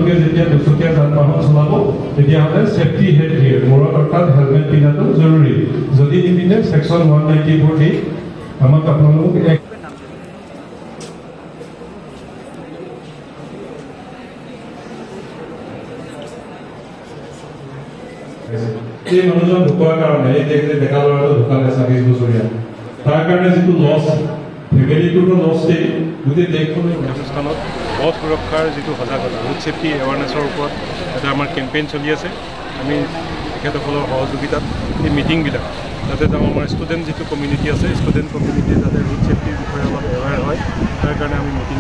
আপোনালোকে যেতিয়া দুচকীয়া যান বাহন চলাব তেতিয়াহ'লে ছেফটি হেড গিয়েৰ, মূৰত অৰ্থাৎ হেলমেট পিন্ধাটো জৰুৰী। যদি নিপিন্ধে ছেকশ্যন 194 দি আমাক আপোনালোক এক এই মানুহজন ঢুকোৱাৰ কাৰণে, এই ডেকা ল'ৰাটো ঢুকালে 26 বছৰীয়া, তাৰ কাৰণে যিটো লছ, ফেমিলিটোতো লছেই, গোটেই দেশখনে। অনুষ্ঠানত পথ সুৰক্ষাৰ যিটো সজাগতা, ৰোড ছেফটি এৱাৰনেছৰ ওপৰত এটা আমাৰ কেম্পেইন চলি আছে। আমি তেখেতসকলৰ সহযোগিতাত এই মিটিংবিলাক যাতে আমাৰ ষ্টুডেণ্ট যিটো কমিউনিটি আছে, ষ্টুডেণ্ট কমিউনিটিয়ে যাতে ৰোড ছেফটিৰ বিষয়ে অলপ এৱেৰ হয়, তাৰ কাৰণে আমি মিটিং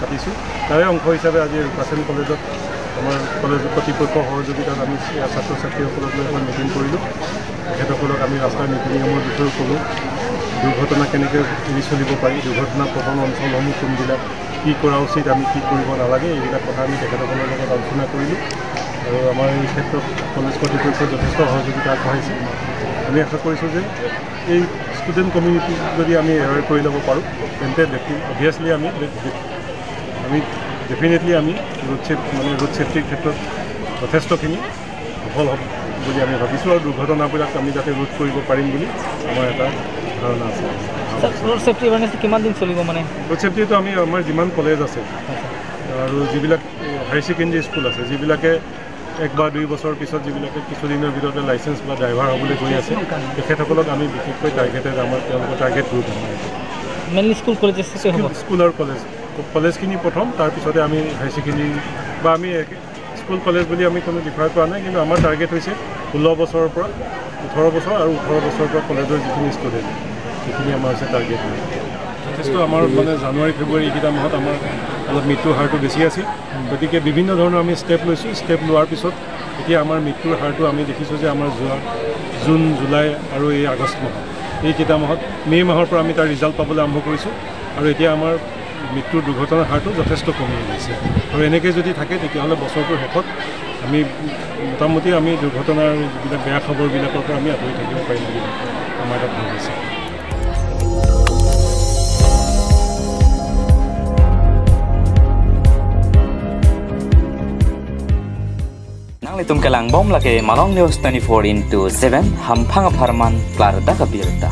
পাতিছোঁ। তাৰে অংশ হিচাপে আজি ৰুকাচেন কলেজত আমাৰ কলেজ কৰ্তৃপক্ষৰ সহযোগিতাত আমি ছাত্ৰ ছাত্ৰীসকলক লৈ এখন মিটিং কৰিলোঁ। তেখেতসকলক আমি ৰাস্তাৰ নীতি নিয়মৰ বিষয়েও ক'লোঁ, দুৰ্ঘটনা কেনেকৈ এৰি চলিব পাৰি, দুৰ্ঘটনা প্ৰৱণ অঞ্চলসমূহ কোনবিলাক, কি কৰা উচিত, আমি কি কৰিব নালাগে, এইবিলাক কথা আমি তেখেতসকলৰ লগত আলোচনা কৰিলোঁ। আৰু আমাৰ এই ক্ষেত্ৰত কলেজ কৰ্তৃপক্ষই যথেষ্ট সহযোগিতা আগবঢ়াইছে। আমি আশা কৰিছোঁ যে এই ষ্টুডেণ্ট কমিউনিটিক যদি আমি এৱেৰ কৰি ল'ব পাৰোঁ, তেন্তে অভিয়াছলি আমি ডেফিনেটলি আমি ৰোড ছেফ মানে ৰোড ছেফটিৰ ক্ষেত্ৰত যথেষ্টখিনি সফল হ'ব বুলি আমি ভাবিছোঁ। আৰু দুৰ্ঘটনাবিলাক আমি যাতে ৰোধ কৰিব পাৰিম বুলি আমাৰ এটা ধাৰণা আছে। ৰোড ছেফটি এৱাৰনেছ কিমান দিন চলিব? মানে ৰোড ছেফটিটো আমি আমাৰ যিমান কলেজ আছে আৰু যিবিলাক হায়াৰ ছেকেণ্ডেৰী স্কুল আছে, যিবিলাকে 1 বা 2 বছৰৰ পিছত যিবিলাকে কিছুদিনৰ ভিতৰতে লাইচেঞ্চ বা ড্ৰাইভাৰ হ'বলৈ গৈ আছে, তেখেতসকলক আমি বিশেষকৈ টাৰ্গেটেড, আমাৰ তেওঁলোকৰ টাৰ্গেট গ্ৰুপ আমাৰ মেইনলি স্কুল কলেজ, স্কুল আৰু কলেজ, কলেজখিনি প্ৰথম, তাৰপিছতে আমি হায়াৰ ছেকেণ্ডেৰী বা আমি স্কুল কলেজ বুলি আমি কোনো ডিফাৰ কৰা নাই, কিন্তু আমাৰ টাৰ্গেট হৈছে 16 বছৰৰ পৰা 18 বছৰ আৰু 18 বছৰৰ পৰা কলেজৰ যিখিনি ষ্টুডেণ্ট, সেইখিনি আমাৰ হৈছে টাৰ্গেট। যথেষ্ট আমাৰ মানে জানুৱাৰী ফেব্ৰুৱাৰী এইকেইটা মাহত আমাৰ অলপ মৃত্যুৰ হাৰটো বেছি আছিল, গতিকে বিভিন্ন ধৰণৰ আমি ষ্টেপ লৈছোঁ। ষ্টেপ লোৱাৰ পিছত এতিয়া আমাৰ মৃত্যুৰ হাৰটো আমি দেখিছোঁ যে আমাৰ যোৱা জুন, জুলাই আৰু এই আগষ্ট মাহত, এইকেইটা মাহত মে' মাহৰ পৰা আমি তাৰ ৰিজাল্ট পাবলৈ আৰম্ভ কৰিছোঁ। আৰু এতিয়া আমাৰ মৃত্যুৰ দুৰ্ঘটনাৰ হাৰটো যথেষ্ট কমি গৈছে। আৰু এনেকৈ যদি থাকে তেতিয়াহ'লে বছৰটোৰ শেষত আমি মোটামুটি আমি দুৰ্ঘটনাৰ যিবিলাক বেয়া খবৰবিলাকৰ পৰা আমি আঁতৰি থাকিব পাৰিম বুলি আমাৰ এটা ভাৱ হৈছে। Nang litum kalang bom lake Malong News 24x7 hampang farman klar da kabirta.